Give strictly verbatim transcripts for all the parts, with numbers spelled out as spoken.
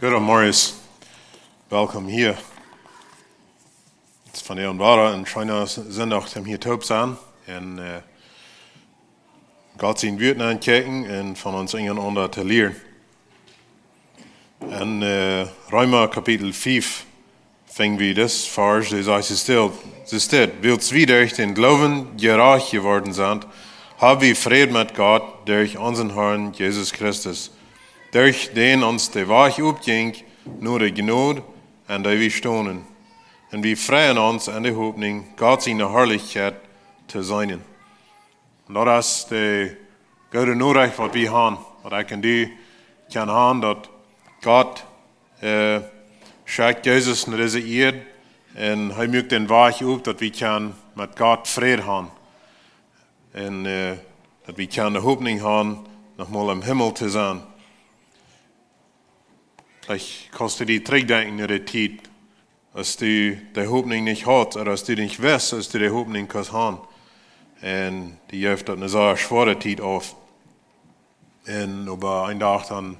Good morning. Welcome here. It's von Ehren Wara un scheena Sindach, om hia toop to sennen un äh, Gott sien Wuat aunkjikjen un von ons unjarenaunda to lieren. En äh, Reema Kapitel fief finj wie dis Varsch, dee sajcht, soo steit, wiels wie derch dän Gloowen jerajcht jeworden sent, hab wie Fräd met Gott derch onsen Harn Jesus Christus, derch dän ons de Wajch opjinkj no de Jnod, en dee wie stonen. Un wie freien ons en de Hopninj, Gott siene Harlichkjeit to seenen. Un daut es de goode Norecht, waut wie han, waut ekj un du kjennen han, daut Gott äh, schekjt Jesus no dise Ieed un hee muak dän Wajch op, daut wie kjennen met Gott Fräd han un äh, daut wie kjennen de Hopninj han, nochmol em Himmel to sennen. Veleicht kaust du die trigjdenkjen no de Tiet, aus du de Hopninj nich haudst, ooda aus du nich wist, aus du de Hopninj kaust han. Un die jeef daut ne sea schwoare Tiet auf. Un oba een Dach dan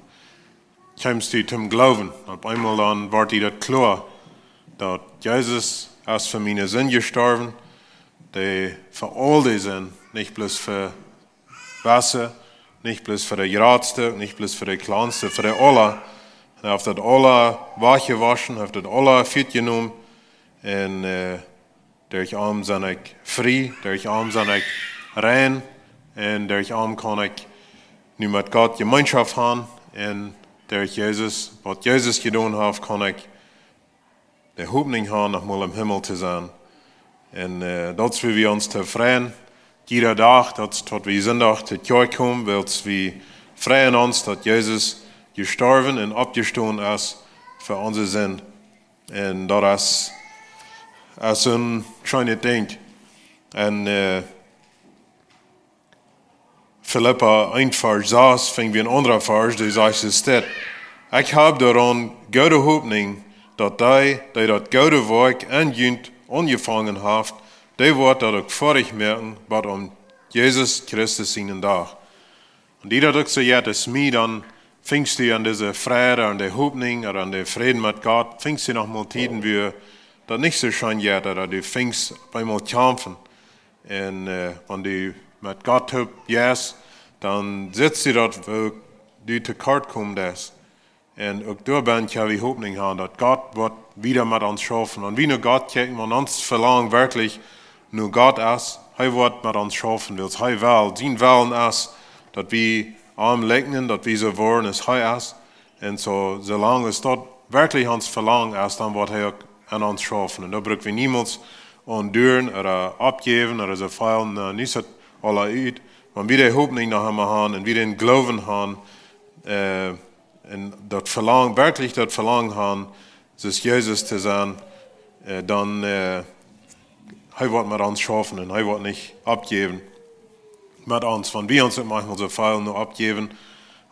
kjeemst du toom Gloowen. Opp eemol dan wort die daut kloa, daut Jesus es fa miene Sind jestorwen, dee fa aul de Sind, nich bloos fa wasse, nich bloos fa de jratste, nich bloos fa de kjlanste, fa de aula. Un hee haft daut aula wajchjewoschen, haft daut aula wajchjenomen. Un äh, derch am sie ekj frie, derch am sie ekj rein. Un derch am kaun ekj nu met Gott Jemeenschoft han. Un derch Jesus, waut Jesus jedonen haft, kaun ekj de Hopninj han, nochmol em Himmel to sennen. Un äh, daut es, woo wie ons to freien, jieda Dach, daut, daut wie Sindach to Kjoakj komen, wiels wie freien ons, daut Jesus jestorwen un oppjestonen es fa onse Sind. Un daut es, es een scheenet Dinkj. En äh, Filippa eent Varsch sas finj wie een aundra Varsch, dee sajcht, soo steit, ekj hab doaraun goode Hopninj, daut dee, dee daut goode Woakj en junt aunjefongen haft, dee woat daut uk foadich moaken, bat aun Jesus Christus sienen Dach. Un die daut uk soo jeit aus mie, dan finjst du en dise Freid un de Hopninj un en de Fräd met Gott, finjst du nochmol Tieden, wua daut nich soo scheen jeit, ooda du finjst opp eemol kjamfen. Un äh, wan du met Gott toop jeist, dan sitst du daut, wua du to kort komen deist. Un uk doa bie kjenn wie Hopninj han, daut Gott woat wieda met ons schaufen. Wan wie no Gott kjikjen, wan ons Velangen werkjlich no Gott es, hee woat met ons schaufen, wiels hee well, sien Wellen es, daut wie am likjnen, daut wie soo woaren aus hee es. Un soo, soo lang aus daut werkjlich ons Velangen es, dan woat hee uk aun ons schaufen. Un doa bruck wie niemols aunduren ooda oppjäwen ooda soo feelen, äh, nich daut aula ut. Wan wie de Hopninj noch emma han un wie dän Gloowen han, äh, un daut Velangen, werkjlich daut Velangen han, soo aus Jesus to sennen, äh, dan äh, hee woat met ons schaufen un hee woat nich oppjäwen met ons, wan wie ons uk maunchmol soo feelen no oppjäwen,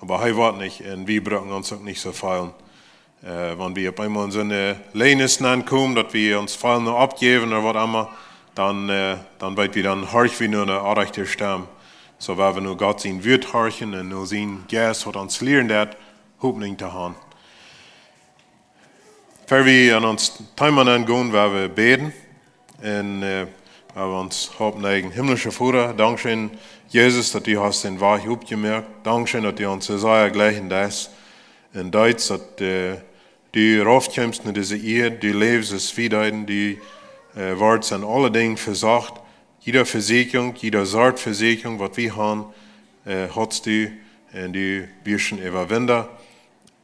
oba hee woat nich, un wie brucken ons uk nich soo feelen. Äh, wan wie opp eemol en soone Läwnis nenkomen, daut wie ons feelen no oppjäwen ooda waut emma, dan äh, dan weet wie, dan horch wie no ne orrajchte Stemm. Soo, wan wie no Gott sien Wuat horchen un no sien Jeist, waut ons lieren deit, Hopninj to han. Ea wie aun ons Thema nengonen, woa wie bäden. Un äh, woa wie ons Haupt neijen. Himmlischa Voda, dankscheen, Jesus, daut du hast dän Wajch opjemoakt. Dankscheen, daut du ons soo sea jlikjen deist. Un deist, daut äh, du raufkjemst no dise Ieed, du läwst aus wie deeden, du äh, wordst en aule Dinja vesocht. Jiede Vesieekjunk, jiede Sort Vesieekjunk, waut wie han, äh, haudst du, un du best een Äwawinda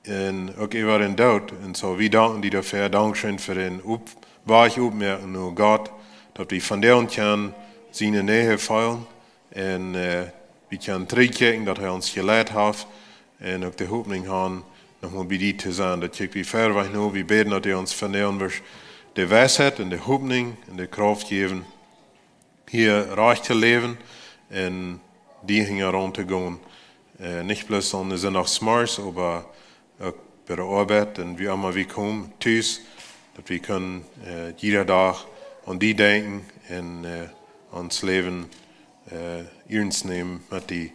un uk äwa dän Doot. Un soo, wie danken die doafäa. Dankscheen fa dän Op-, Wajch opmoaken no Gott, daut wie vondoag kjennen siene Nähe feelen. Un äh, wie kjennen trigjkjikjen, daut hee ons jeleit haft. Un uk de Hopninj han, nochmol bie die to sennen. Daut kjikj wie wieda no. Wie bäden, daut du ons vondoag woascht de Weisheit un de Hopninj un de Krauft jäwen, hia rajcht to läwen un die hinjaraun to gonen. Äh, nich bloos aun de Sindachsmorjes, oba uk bie de Oabeit un wua emma wie komen, tus, daut wie kjennen äh, jieda Dach aun die denkjen un äh, ons Läwen äh, iernst nämen met die.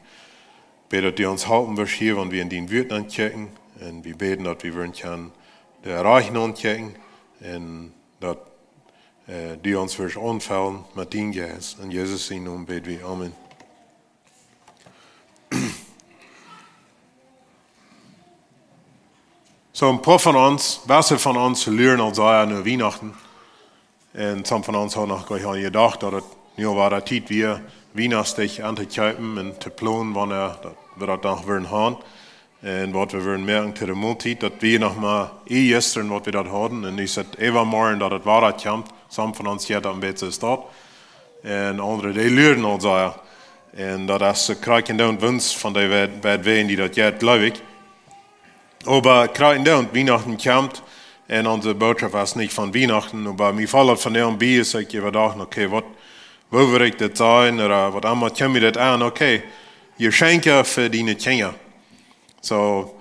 Bäd, daut du ons halpen woascht hia, wan wie en dien Wuat nenkjikjen, Un wie bäden, daut wie woaren kjennen de Rajcht aunchecken un daut äh, du ons woascht aunfellen met dienen Jeist. En Jesus sienen Nomen bäd wie. Amen. Soo, een poa von ons, waut von ons luaren aul sea no Wienachten. Un some von ons hauden noch goanich aun jedocht, daut et nu aul wada Tiet wia, Wienachtstiet auntokjeepen un to plonen, wanea daut, wie daut dan wudden haben. Un waut wie wudden moaken to de Moltiet, daut wia noch mau ea jistren, waut wie daut hauden. Un nu es et äwamorjen, daut et wada kjemt. Some von ons jeit daut een bät soo. Un aundre, dee luaren aul sea. Un daut es de Krakjt un Doonen Wunsch von dee, waut, waut wäajen dee daut jeit, jleew ekj. Oba Krakjt un Doonen, Wienachten kjemt. Un onse Bootschoft es nich von Wienachten. Oba mie foll et von däm bie, soo ekj äwadacht, okay, waut, woo wudd ekj daut sajen? Ooda waut emma, kjeem mie daut aun, okay, Jeschenkja fa diene Kjinja. Soo,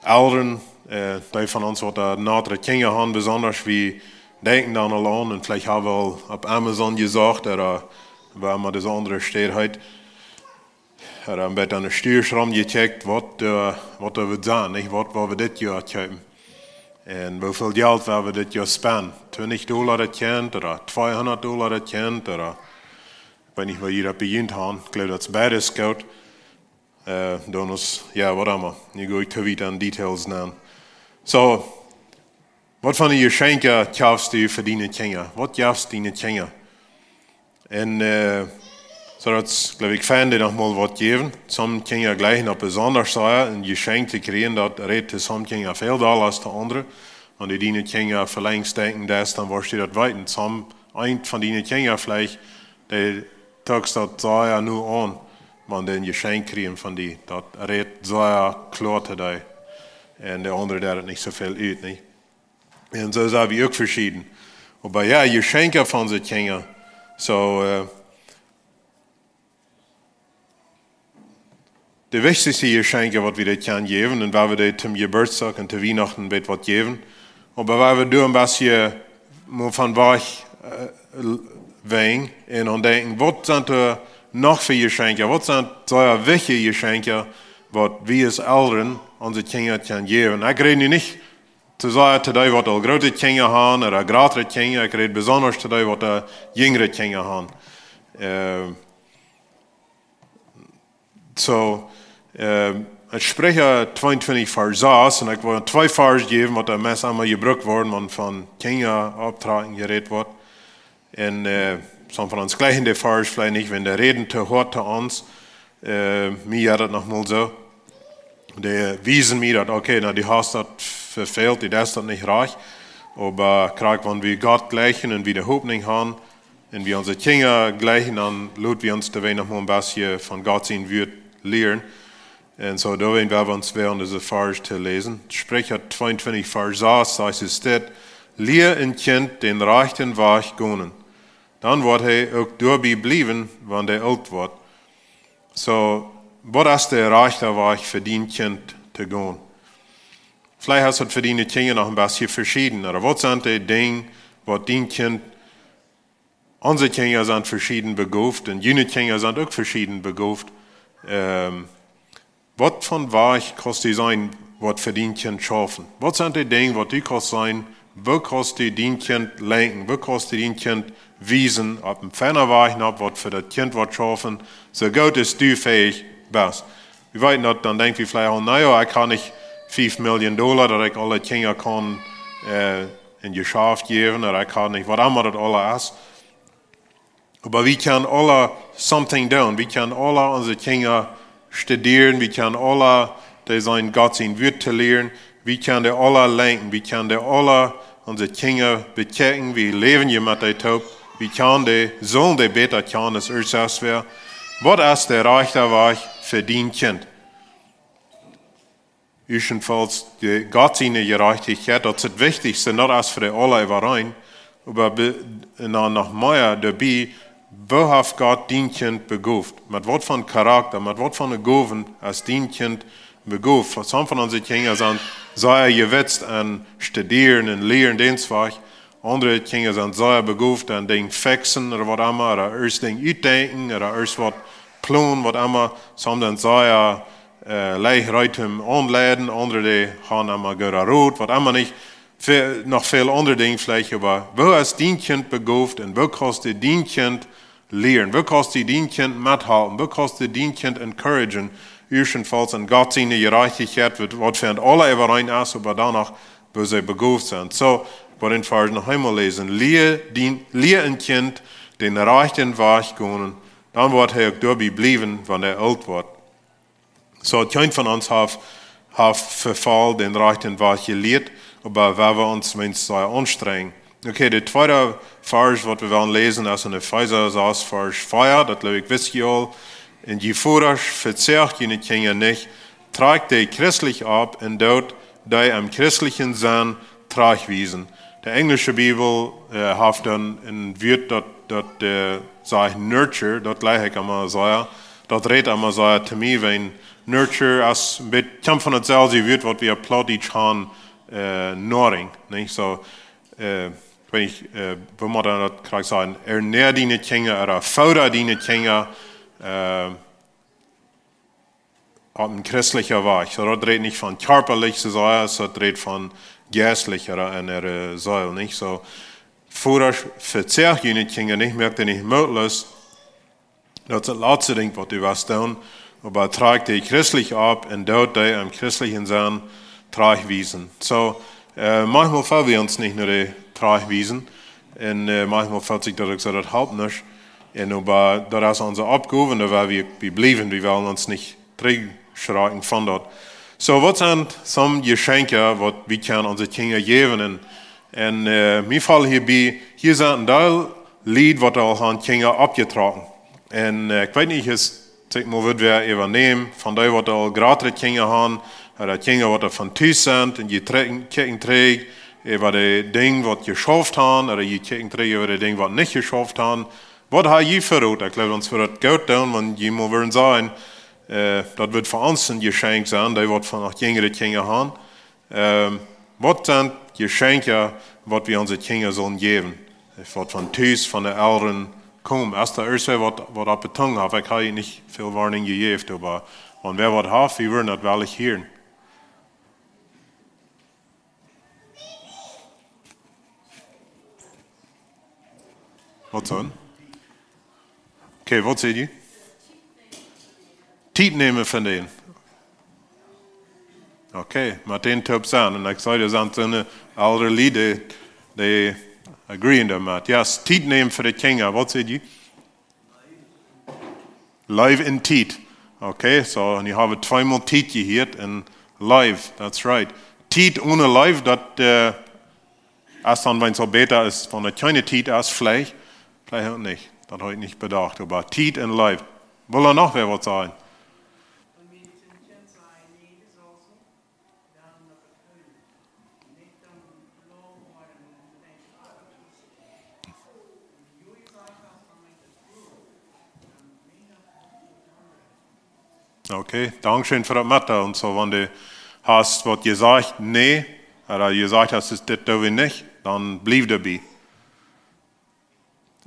Elren, äh, dee von ons, waut doa noadre Kjinja haben, besonda, wie denkjen dan aul aun, un veleicht haben wie aul opp Amazon jesocht, ooda wua emma dise aundre Städ heet, ooda een bät aun de Stiesch romjecheckt, waut, äh, waut doa woat sennen, nich? Waut woa wie dit Joa kjeepen? Un woo väl Jelt woa wie dit Joa spenden? Twintich Dolla daut Kjint, ooda tweehundat Dolla daut Kjint, ooda, ekj weet nich, woo jie daut bejunt haben, ekj jleew, daut es beides goot. Äh, dan es, jo, waut emma. Nu go ekj too wiet aun Details nenn. Soo, waut fa Jeschenkja kjeefst du fa diene Kjinja? Waut jefst diene Kjinja? Un, äh, soo daut, jleew ekj, fein dee noch mol waut jäwen. Some Kjinja jleichen daut besonda sea, een Jeschenkj to kjrieen, daut rät to some Kjinja väl dolla aus to aundre. Wan du diene Kjinja veleicht denkjen deist, dan woascht du daut weeten. Some, eent von diene Kjinja veleicht, dee trakjt daut sea nu aun, wan dee een Jeschenkj kjrieen von die. Daut rät sea kloa to dee. Un de aundre deit et nich soo väl ut, nich? Un soo sent wie uk veschieden. Oba jo, Jeschenkja fa onse Kjinja. Soo, äh, de wichtichste Jeschenkja, waut wie dee kjennen jäwen, un wua wie dee toom Jeburtsdach un to Wienachten een bät waut jäwen, oba wua wie doa een bät mol von wajch, äh, l-, wenjen un aun denkjen, waut sent doa noch fa Jeschenkja, waut sent soo wichtje Jeschenkja, waut wie aus Elren onse Kjinja kjennen jäwen? Ekj räd nu nich soo sea to dee, waut aul groote Kjinja haben, ooda jratre Kjinja, ekj räd besonda to dee, waut, äh, jinjre Kjinja haben. Äh, Soo, äh, et Spricha tweeuntwintich Varsch sas, un ekj well twee Varsch jäwen, waut doa meist emma jebrukt woaren, wan von Kjinja opptrakjen jerät woat. Un, äh, some von ons jleichen dän Varsch veleicht nich, wan dee räden too hoat to ons. Äh, mie jeit daut noch mol soo. Dee wiesen mie daut, okay, na, du hast daut vefält, du deist daut nich rajcht. Oba krakjt wan wie Gott jleichen un wie de Hopninj haben, un wie onse Kjinja jleichen, dan lot wie ons doawäajen noch mol een bät von Gott sien Wuat lieren. Un soo, doawäajen woa wie ons wada aun dise Varsch to läsen. Spricha tweeuntwintich Varsch sas, sajcht et dit: Lia een Kjint dän rajchten Wajch gonen. Dan woat hee uk doabie bliewen, wan hee oolt woat. Soo, waut es de rajchta Wajch fa dien Kjint to gonen? Veleicht es daut fa diene Kjinja noch een bät veschieden, ooda waut sent dee Dinja, waut dien Kjint Onse Kjinja sent veschieden begooft un june Kjinja sent uk veschieden begooft. Ähm, waut fa Wajch kaust du seenen, waut fa dien Kjint schaufen? Waut sent dee Dinja, waut du kaust seenen, woo kaust du dien Kjint lenkjen, woo kaust du dien Kjint wiesen, opp een feina Wajch, no waut fa daut Kjint woat schaufen, soo goot aus du fähich best? Wie weeten daut, dan denkj wie veleicht aul, na jo, ekj kaun nich fief Million Dolla, daut ekj aule Kjinja kaun, äh, een Jeschaft jäwen, ooda ekj kaun nich, waut emma daut aula es. Oba wie kjennen aula something doonen. Wie kjennen aula onse Kjinja studieren. Wie kjennen aula dee seenen, Gott sien Wuat to lieren. Wie kjennen dee aula lenkjen. Wie kjennen dee aula onse Kjinja bekjikjen. Wie läwen je met dee toop. Wie kjennen dee, sellen dee bäta kjanen aus ons selfst wäa. Waut es de rajchta Wajch fa dien Kjint? Ieeschtens, de Gott siene Jerajchtichkjeit, daut es daut Wichtichste, un daut es fa de aula äwareen. Oba be-, un dan noch mea doabie, woo haft Gott dien Kjint begooft? Met waut fa Charakta, met waut fa Gowen es dien Kjint begooft? Some von onse Kjinja sent sea jewitzt aun studieren un lieren, dän Wajch. Aundre Kjinja sent sea begooft aun Dinja fixen ooda waut emma, ooda ieescht Dinja utdenkjen, ooda ieescht waut plonen, waut emma. Some sent sea, äh, leicht reed aunleiden, aundre dee haben emma gooden Rot, waut emma nich, ve-, noch väl aundre Dinja veleicht, oba woo es dien Kjint begooft un woo kaust du dien Kjint lieren, woo kaust du dien Kjint methalpen, woo kaust du dien Kjint encouragen, ieeschtenfauls en Gott siene Jerajchtichkjeit, waut, waut fa ons aula äwareen es, oba dan noch, woo see begooft sent. Soo, woa wie en Varsch noch eemol läsen. Lia dien, lia een Kjint dän rajchten Wajch gonen, dan woat hee uk doabie bliewen, wan hee oolt woat. Soo, kjeen von ons haft, haft vefoll dän rajchten Wajch jelieet, oba wie haben ons weens sea aunjestrenjt. Okay, de tweede Varsch, waut wie wellen läsen, es en Efeesa sas, Varsch vea, daut jleew ekj wist jie aul. Un jie Vodasch, vezeacht june Kjinja nich, trakjt dee christlich opp un doot dee em christlichen Senn trajchtwiesen. De enjlische Bibel, äh, haft dan een Wuat daut, daut, äh, sajcht nurture, daut jleich ekj emma sea. Daut rät emma sea to mie, wan nurture es een bät, kjemt von daut selwje Wuat, waut wie opp Plautdietsch haben, äh, noaring, nich? Soo, äh, ekj weet nich, äh, woo mott eena daut krakjt sajen? Ernäa diene Kjinja, ooda fooda diene Kjinja, äh, opp een christlichen Wajch. Soo, daut rät nich von kjarpalich, soo aus daut rät von jeistlich ooda en äare Seel, nich? Soo, Vodasch, vezeacht june Kjinja nich, moakt dee nich mootloos. Daut es daut latste Dinkj, waut du woascht doonen. Oba trakjt dee christlich opp un doot dee em christlichen Senn trajchtwiesen. Soo, äh, maunchmol feel wie ons nich no dee trajchtwiesen. Un, äh, maunchmol feelt sikj daut uk soo, daut halpt nich. Un oba daut es onse Oppgow, un doa woa wie bie bliewen, wie wellen ons nich trigjschrakjen von daut. Soo, waut sent some Jeschenkja, waut wie kjennen onse Kjinja jäwen? Un, un, äh, mie felt hia bie, hia sent een Deel Lied, waut aul haben Kjinja oppjetrocken. Un, äh, ekj weet nich, es, saj ekj mol, waut wie äwanämen, von dee, waut aul jratre Kjinja haben, ooda Kjinja, waut von Tus sent, un jie trakjen, kjikjen trigj äwa de Dinja, waut jeschauft haben, ooda jie kjikjen trigj äwa de Dinja, waut nich jeschauft haben. Waut hab jie fa Rot? Ekj jleew, ons wudd daut goot doonen, wan jie mol wudden sajen, äh, daut wudd fa ons een Jeschenkj sennen, dee waut von noch jinjre Kjinja haben. Ähm, waut sent Jeschenkja, waut wie onse Kjinja sellen jäwen? Waut von Tus, von de Elren komen. Es doa irjentwäa waut, waut opp de Tung haft? Ekj hab nich väl Woarnunk jejäft, oba wan wäa waut haft, wie wudden daut woll hieren. Waut dan? Okay, waut säd jie? Tiet nämen von dän. Okay, met dän toop sennen. Un ekj saj, doa sent soone elre Lied, dee agreeen doamet. Yes, Tiet nämen fa de Kjinja. Waut säd jie? Leew un Tiet. Okay, soo, nu hab wie tweemol Tiet jehieet un Leew, that's right. Tiet one Leew, daut, äh, es dan, wan et soo bäta es, wan et kjeene Tiet es, veleicht, veleicht uk nich. Daut hab ekj nich bedocht, oba Tiet un Leew. Well doa noch wäa waut sajen? Okay, dankscheen fa daut Meta un soo, wan du hast waut jesajcht, nä, ooda jesajcht hast, es dit doo wie nich, dan bliew doabie.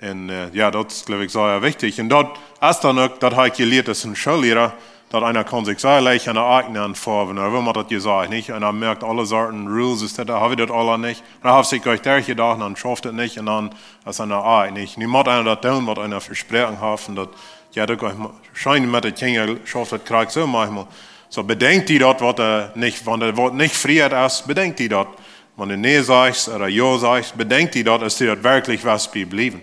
Un, äh, jo, daut es, jleew ekj, sea wichtich. Un daut es dan uk, daut hab ekj jelieet aus een Schoolliera, daut eena kaun sikj sea leicht aun de Akjen aunfoawen. Ooda woo mott daut jesajcht, nich? Eena moakt aule Sorten rules, es daut, hab wie daut aula nich? Dan haft sikj jlikj derchjedocht, dan schauft et nich, un dan es eena, ah, nich. Nu mott eena daut doonen, waut eena vesproaken haft, un daut, jo, daut kaun ekj mo-, scheen met de Kjinja, schauft daut krakjt soo maunchmol. Soo, bedenkj die daut, waut, äh, nich, wan doa waut nich Frieheit es, bedenkj die daut. Wan du nä sajchst ooda jo sajchst, bedenkj die daut, aus du daut werkjlich west bie bliewen.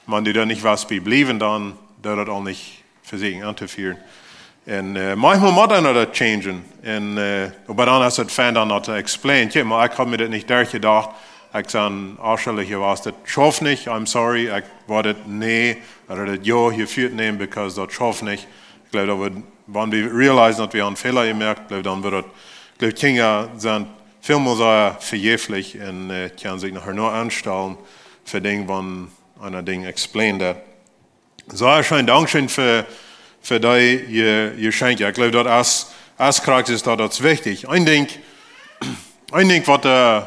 Wan du doa nich west bie bliewen, dan deit daut aul nich fa sikj auntofieren. Un, äh, maunchmol mott eena daut changen. Un, äh, oba dan es et fein, dan daut to explainen. Kjikj mol, ekj hab mie daut nich derchjedocht. Ekj sie onschullich jewast. Daut schauft nich, I'm sorry. Ekj wudd et nä, ooda daut jo hia väanämen, because daut schauft nich. Ekj jleew, daut wie, wan wie realisen, daut wie een Fäla jemoakt, jleew, dan woat daut, jleew, Kjinja sent väl mea sea vejäflich un, äh, kjennen sikj nohäa noch aunstalen fa Dinja, wan eena Dinja explained. Sea scheen, dankscheen fa, fa dee, jie, jie Jeschenkja. Ekj jleew, daut es, aus Christus es daut, daut es wichtich. Een Dinkj, een Dinkj, waut, äh,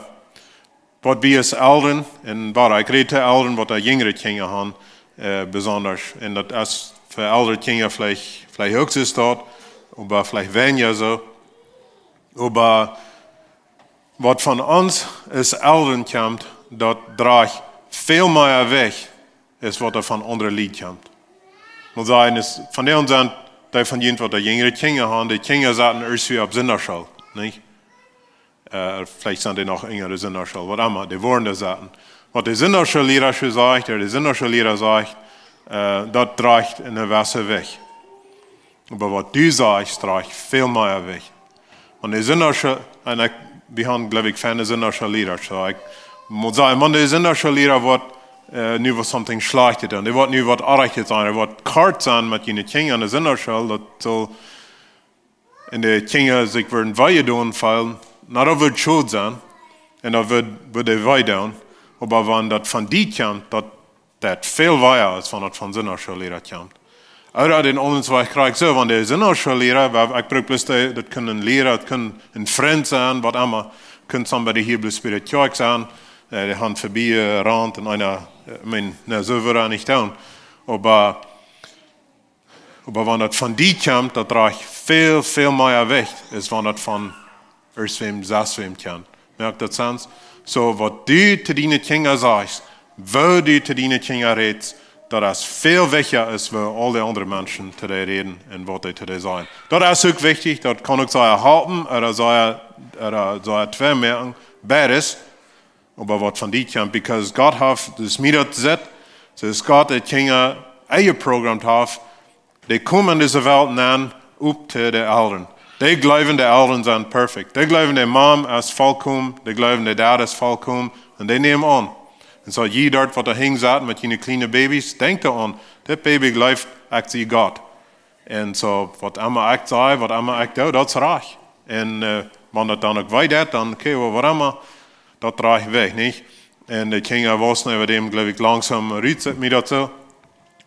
waut wie aus Elren, un wua ekj räd to Elren, waut doa jinjre Kjinja haben, äh, besonda. Un daut es fa elre Kjinja veleicht, veleicht uk soo es daut, Oba veleicht weinja soo. Oba waut von ons aus Elren kjemt, daut drajcht väl mea Jewicht aus waut doa von aundre Lied kjemt. Mott sajen, es, von dee sent, dee von junt waut doa jinjre Kjinja han, dee Kjinja saten ieescht wada opp Sindachschool, nich? Äh, veleicht sent dee noch enjre Sindachschool, waut emma, dee woaren doa saten. Waut de Sindachschoolliera sajcht, ooda de Sindachschoolliera sajcht, äh, daut drajcht een jewesset Jewicht. Oba waut du sajchst, drajcht väl mea Jewicht. Wan de Sindachschool, un ekj, wie haben, jleew ekj, feine Sindachschoolliera. So, ekj mott sajen, wan de Sindachschoolliera woat, äh, nu waut something Schlajchtet doonen, dee woat nu waut Oajchtet sajen, dee woat hart sennen met june Kjinja enne Sindachschool, daut saul, un de Kjinja sikj woaren wee doonen feelen, na, daut woat schod sennen, un daut woat, woat dee wee doonen. Oba wan daut von die kjemt, daut daut väl wada es, wan daut von Sindachschoolliera kjemt. Ooda dän aundren Wajch kjrie ekj soo, wan de Sindachschoolliera, wiels ekj bruck bloos dee, daut kunn een Liera, daut kunn een Frint sennen, waut emma, kunn somebody hia bloos bie de Kjoakj sennen, äh, dee han verbie, äh, jerant un eena, äh, ekj meen, nä, soo wudd ekj nich doonen. Oba, oba wan daut von die kjemt, daut drajcht väl, väl mea Jewicht, aus wan daut von ieescht wäm, sest wäm kjemt. Moakt daut Sinn? So, waut du to diene Kjinja sajchst, woo du to diene Kjinja rätst, daut es väl wichtja aus woo aul de aundre Menschen to dee räden un waut dee to dee sajen. Daut es uk wichtich, daut kaun uk sea halpen, ooda sea, ooda sea twei moaken, beides. Oba waut von die kjemt, because Gott haft, daut es mie daut sett, soo aus Gott de Kjinja enjeprogrammeet haft, dee komen en dise Welt nenn, opp to de Elren. Dee jleewen, de Elren sent perfekt. Dee jleewen, de Mom es volkomen. Dee jleewen, de Dad es volkomen. Un dee nämen aun. Un soo, jie doa, waut doa hinjen sent met june kjliene Babys, denkjt doaraun, dit Baby jleeft, ekj sie Gott. Un soo, waut emma ekj saj, waut emma ekj doo, daut es rajcht. Un, äh, wan daut dan uk wee deit, dan, okay, well, waut emma, daut drajcht Jewicht, nich? Un de Kjinja wausen äwa däm, jleew ekj, langsom rut, sett mie daut soo.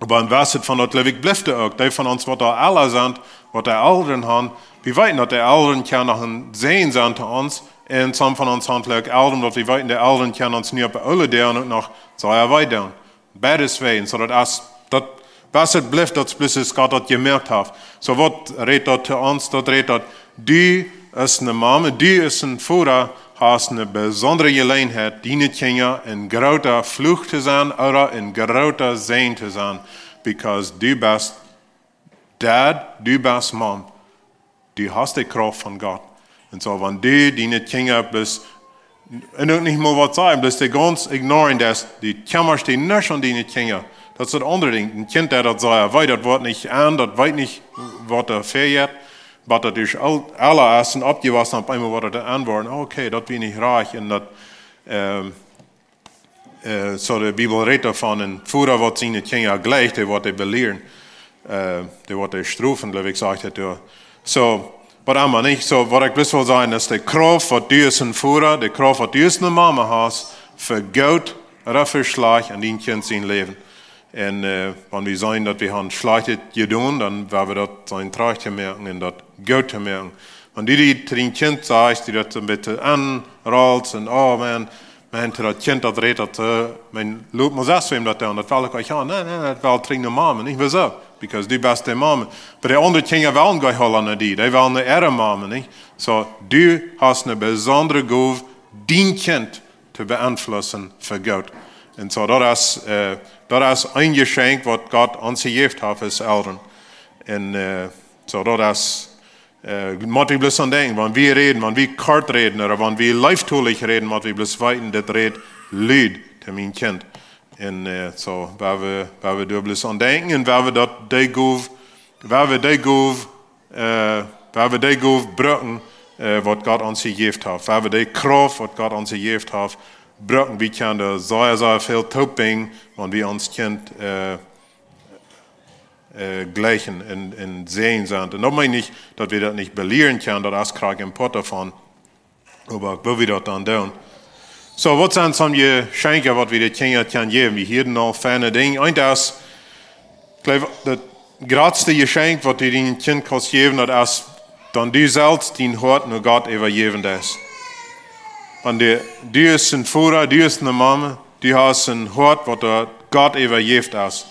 Oba een jewesset von daut, jleew ekj, blift doa uk. Dee von ons, waut doa Elren sent, waut doa Elren han, wie weeten, daut de Elren kjennen noch een Säajen sennen to ons. Un some von ons han veleicht Elren, waut wie weeten, de Elren kjennen ons nu opp de oole Doag uk noch sea wee doonen. Beides wee, soo daut es, daut, waut et blift, daut es bloos aus Gott daut jemoakt haft. Soo, waut rät daut to ons? Daut rät daut, du aus eene Mom, du aus een Voda, hast eene besondre Jeläajenheit, diene Kjinja een groota Fluch to sennen ooda een groota Säajen to sennen, because du best Dad, du best Mom. Du hast de Krauft von Gott. Un soo, wan du diene Kjinja best, un uk nich mol waut sajen, best du gaunz ignoren, daut du kjemmarscht die nich om diene Kjinja. Daut es daut aundre Dinkj. Een Kjint, daut, daut sajcht, wee, daut woat nich aun, daut weet nich, waut doa väajeit. Waut daut es, aul, aule es oppjewossen, opp eemol woat et aun woaren. Okay, daut wia nich rajcht. Un daut, ähm, äh, soo de Bibel rät doavon, een Voda, waut siene Kjinja jlikjt, dee woat hee belieren. Äh, dee woat hee strofen, jleew ekj, sajcht et doa. Soo, waut emma, nich? Soo, waut ekj bloos well sajen, es de Krauft, waut du aus een Voda, de Krauft, waut du aus eene Mom hast, fa goot ooda fa schlajcht en dien Kjint sien Läwen. Un, äh, wan wie seenen, daut wie haben Schlajchtet jedonen, dan woa wie daut seenen trajcht to moaken un daut goot to moaken. Wan du die to dien Kjint sajchst, die daut een bät aunrolst un, oh Mann, Mensch, daut Kjint, daut rät daut, äh, mien, lot mol sest wäm daut doonen, daut well ekj uk, jo, nä, nä, daut well ekj de Mom, nich? Wieso? Because du best de Mom. Oba de aundre Kjinja wellen goanich aula no die, dee wellen no äare Mom, nich? Soo, du hast eene besondre Gow, dien Kjint to beeinflussen fa goot. Un soo, daut es, äh, daut es een Jeschenkj, waut Gott ons jejäft haft aus Elren. Un, äh, soo, daut es, äh, mott wie bloos aun denkjen, wan wie räden, wan wie kort räden, ooda wan wie leeftolich räden, mott wie bloos weeten, dit rät lud to mien Kjint. Un, äh, soo, woa wie, woa wie doa bloos aun denkjen un woa wie daut, dee Gow, woa wie dee Gow, äh, woa wie dee Gow brucken, äh, waut Gott ons jejäft haft. Woa wie dee Krauft, waut Gott ons jejäft haft, brucken. Wie kjennen doa sea, sea väl toop brinjen, wan wie ons Kjint, äh, äh, jlikjen un, un Säajen sent. Un daut meen ekj nich, daut wie daut nich belieren kjennen, daut es krakjt een Poat doavon. Oba woo wie daut dan doonen. Soo, waut sent some Jeschenkja, waut wie de Kjinja kjennen jäwen? Wie hieeden aul feine Dinja. Eent es, ekj jleew, daut jratste Jeschenkj, waut du dien Kjint kaust jäwen, daut es, wan du selfst dien Hoat no Gott äwajäwen deist. Wan du, du best een Voda, du best eene Mom, du hast een Hoat, waut doa Gott äwajäft es.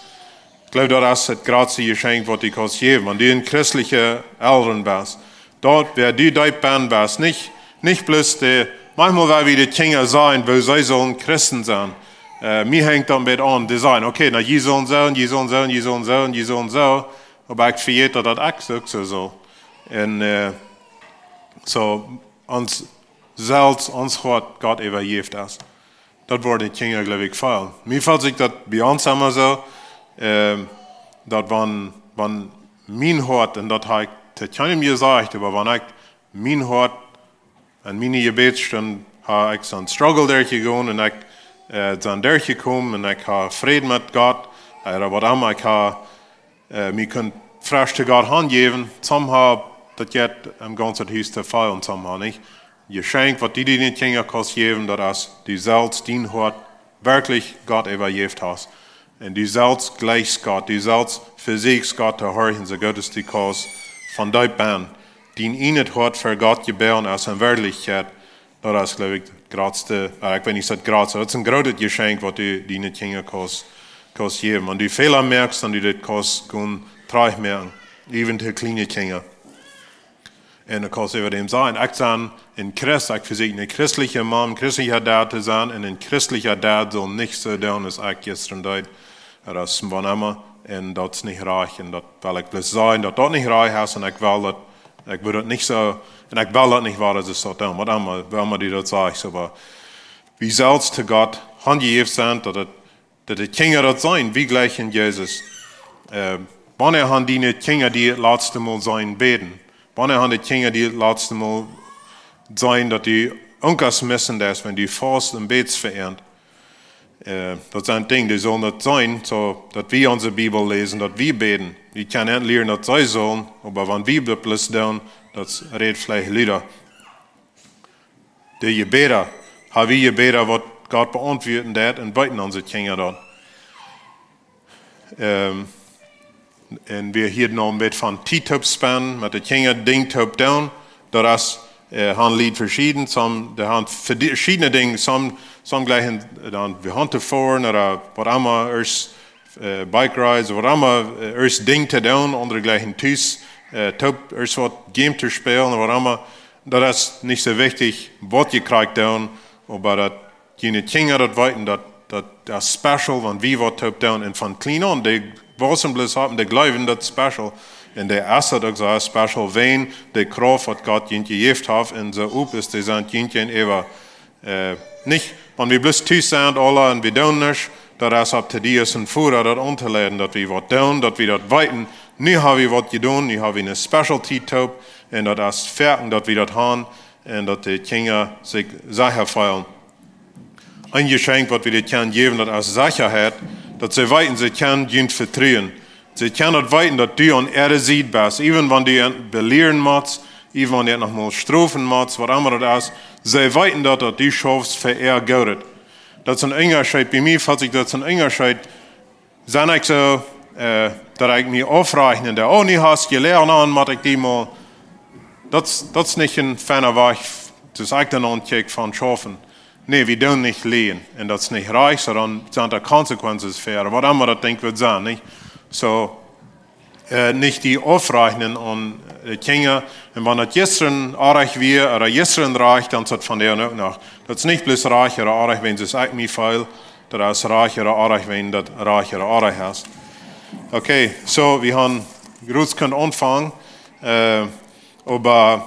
jleew, daut es daut jratste Jeschenkj, waut du kaust jäwen, wan du en christelje Elren best. Daut, wäa du deep benn best, nich, nich bloos de, maunchmol woa wie de Kjinja sajen, woo see sellen Christen sennen. Äh, mie henjt daut een bät aun, dee sajen, okay, na, jie sellen soo, un jie sellen soo, un jie sellen soo, un jie sellen soo. Oba ekj vejät, daut daut uk soo, soo, soo. Un, äh, soo, ons selfst, ons Hoat Gott äwajäft es. Daut woaren de Kjinja, jleew ekj, feelen. Mie felt sikj daut bie ons emma soo, ähm, daut wan, wan mien Hoat, un daut hab ekj to kjeenem jesajcht, oba wan ekj mien Hoat en miene Jebädsstund, hab ekj soon Struggle derchjegonen un ekj, äh, sie derchjekomen un ekj hab Fräd met Gott, äh, ooda waut emma, ekj hab, äh, mie kunn fresch to Gott hanjäwen, somehow, daut jeit em gaunzen Hus to feelen, somehow, nich? Jeschenkj, waut du diene Kjinja kaust jäwen, daut es, du selfst dien Hoat werkjlich Gott äwajäft hast. Un du selfst jleichst Gott, du selfst vesieekjst Gott to horchen, soo goot aus du kaust, von deep benn. Dien ieejnet Hoat fa Gott jeboagen es en Werkjlichkjeit, daut es, jleew ekj, daut jratste, äh, ekj weet nich, daut jratste, daut es een grootet Jeschenkj, waut du diene Kjinja kaust, kaust jäwen. Wan du Fäla moakst, dan du daut kaust gonen trajchtmoaken, even to kjliene Kjinja. Un dan kaust du äwa däm sajen, ekj sie een Christ, ekj vesieekj een christelja Maun, christelja Dad to sennen, un een christelja Dad saul nich soo doonen aus ekj jistren deed. Daut es waut emma, un daut es nich rajcht, un daut well ekj bloos sajen, daut daut nich rajcht es, un ekj well daut, ekj wudd daut nich soo, un ekj well daut nich woaren, daut es daut dan, waut emma, waut emma du daut sajchst, oba wie selfst to Gott hanjejäft sent, daut daut daut de Kjinja daut seenen, wie jlikjen Jesus. Äh, wanea haben diene Kjinja die daut latste Mol seenen bäden? Wanea haben de Kjinja die daut latste Mol seenen, daut du Unkas missen deist, wan du faust un bätst fa an? Äh, daut sent Dinja, dee sellen daut seenen, soo daut wie onse Bibel läsen, daut wie bäden. Wie kjennen an lieren, daut see sellen, oba wan wie daut bloos doonen, daut rät veleicht lud. De Jebäda, haben wie Jebäda, waut Gott beauntwuaden deed, un weeten onse Kjinja daut? Ähm, un wie hieden aul een bät von Tiet toop spenden, met de Kjinja Dinja toop doonen. Daut es, äh, haben Lied veschieden, some, dee haben veschiedne Dinja, some, some jlikjen, dan, wie haben to foaren, ooda waut emma, ieescht äh, Bike Rides, waut emma, äh, ieescht Dinja to doonen, aundre jlikjen tus, äh, toop, ieescht waut Game to spälen, waut emma. Daut es nich soo wichtich, waut jie krakjt doonen, oba daut june Kjinja daut weeten, daut, daut es special, wan wie waut toop doonen. Un von kjlien aun, dee wausen bloos opp un dee jleewen daut special. Un dee es daut uk soo special, wan de Krauft, waut Gott junt jejäft haft, un soo op es, dee sent junt jäajenäwa Äh, nich, wan wie bloos tus sent, aula, un wie doonen nuscht, daut es opp to die aus een Voda daut auntoleiden, daut wie waut doonen, daut wie daut weeten. Nu hab wie waut jedonen, nu hab wie eene special Tiet toop, un daut es foaken, daut wie daut haben, un daut de Kjinja sikj secha feelen. Een Jeschenkj, waut wie dee kjennen jäwen, daut es Sechaheit, daut see weeten, see kjennen junt vetruen. See kjennen daut weeten, daut du aun äare Sied best. Even wan du an belieren motst, even wan du noch mol strofen motst, waut emma daut es, see weeten daut, daut du schaufst fa äa Goodet. Daut es een Unjascheet. Bie mie felt sikj daut een Unjascheet. Sie ekj soo, äh, daut ekj mie aufrajcht un doa, oh, nu hast jeläajen, dan mott ekj die mol. Daut, daut es nich een feina Wajch, daut ekj dan aunkjikj von schaufen. Nä, wie doonen nich läajen. Un daut es nich rajcht, soo dan sent doa consequences fa, waut emma daut Dinkj woat sennen, nich? Soo, äh, nich die aufrajchten aun, äh, Kjinja. Un wan daut jistren oajch wia, ooda jistren rajcht, dan es daut vondoag uk noch. Daut es nich bloos rajcht ooda oajch, wan see es ekj mie feel, daut es rajcht ooda oajch, wan daut rajcht ooda oajch es. Okay, soo, wie haben groot kunnen aunfangen. Äh, Oba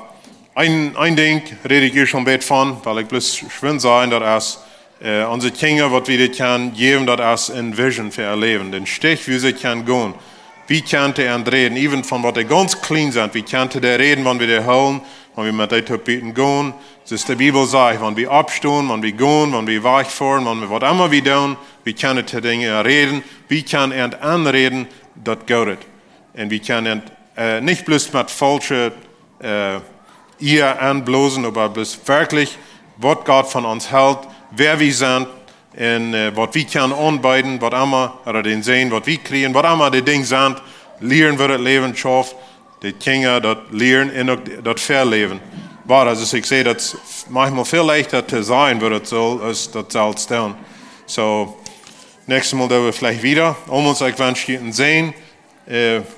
een, een Dinkj räd ekj hia aul een bät von, well ekj bloos schwind sajen, daut es, äh, onse Kjinja, waut wie dee kjennen jäwen, daut es een Vision fa äa Läwen. Dän Stich, wua see kjennen gonen. Wie kjennen to an räden, even von waut dee gaunz kjlien sent. Wie kjennen to dee räden, wan wie dee hoolen, wan wie met dee toop buten gonen. Soo aus de Bibel sajcht, wan wie oppstonen, wan wie gonen, wan wie wajchfoaren, wan wie waut emma wie doonen, wie kjennen to dee räden. Wie kjennen an aunräden, daut Goodet. Un wie kjennen, äh, nich bloos met faulsche, äh, Ea aunblosen, oba bloos werkjlich, waut Gott von ons helt, wäa wie sent, un, äh, waut wie kjennen aunbeeden, waut emma, ooda dän Säajen, waut wie kjrieen, waut emma de Dinja sent, lieren, woo daut Läwen schauft, de Kjinja daut lieren un uk daut väaläwen. Oba, aus ekj säd, daut es maunchmol väl leichta to sajen, woo daut saul, aus daut selfst doonen. Soo, Näakjstet Mol doo wie veleicht wieda. Aulmol, ekj wensch junt een Säajen,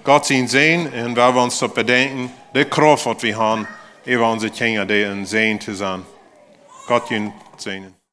Gott sien Säajen, un wie wellen ons daut bedenkjen, de Krauft waut wie haben, äwa onse Kjinja, dee een Säajen to sennen. Gott junt säajnen.